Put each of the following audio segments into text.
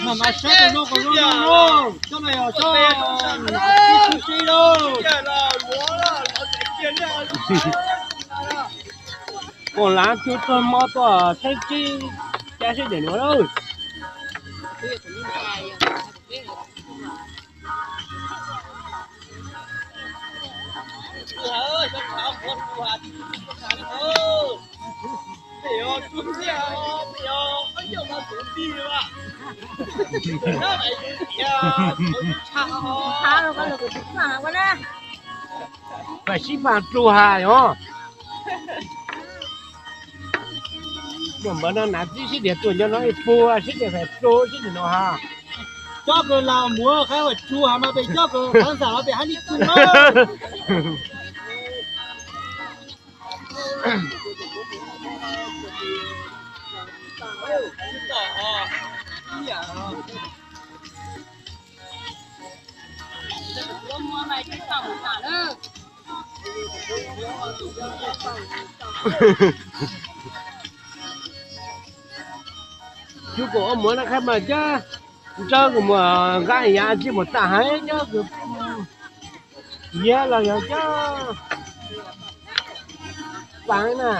Mas mas saib tus no kom zoo zoo, coj no yog coj nram tib tug si lauj. Kom lav cua txog hmo tuaj saib tib cab seb daim nuav lauj. Pab sib pab plhu has yog. Muaj npawg no nav tib sib diav tuaj nco no ib puag sib diav fais plhu sib diav no has. Coj kawg las muav qhaib ua tsu has mas pem coj kawg qhov xam los pem hab li tsu na. Cub kaum ob muav no qhaib mas cab, ntsawb kuv muam nqaij yav tsis muaj tam hais cab, yav los yog cab tas na.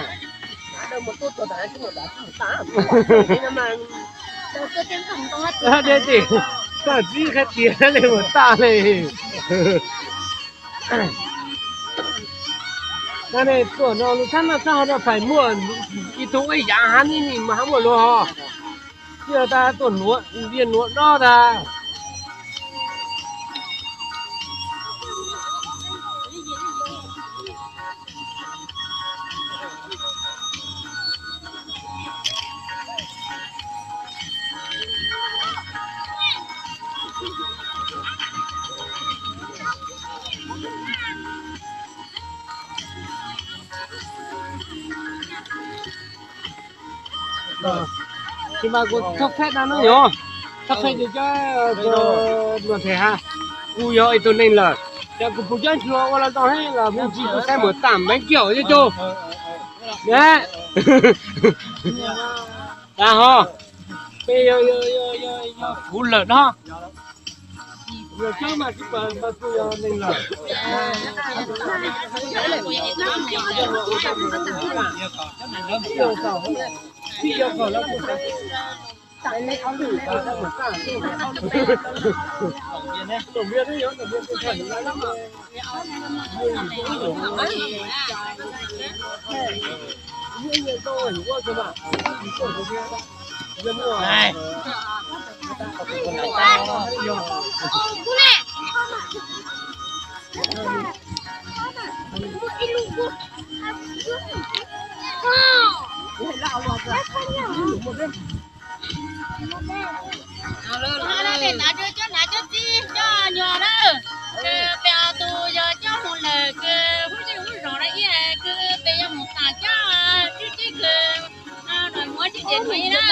Tsis, koj tsis qhia tias li mus tas li. No ne tuaj no lub txhab no txhab ho rau fais muaj ib tug ib yav hab ni ni mas hab muaj lug ho. Tij tas tuaj nuav, viaj nuav dob tas. Tsis mas kuv thov pheej dab no yog, thov pheej ces cov luag them has, kuv yog ib tug neeg lawm, ces kuv puas cov ntsuag ua los tau heev los me ntsis kuv saib mus tam meej kiag cov cug. Ab ho, peb yog kuv lawm no. Yog coob mas tsis pom mas kuj yog neeg lawm. Cov nav cov txiv cov nyuam na, kws peb ob tug yog cov mus lawm kws hub zej hub zos na ib kws peb yuav mus tas cov tswb teb kws no muab tsis ces nuav ib na.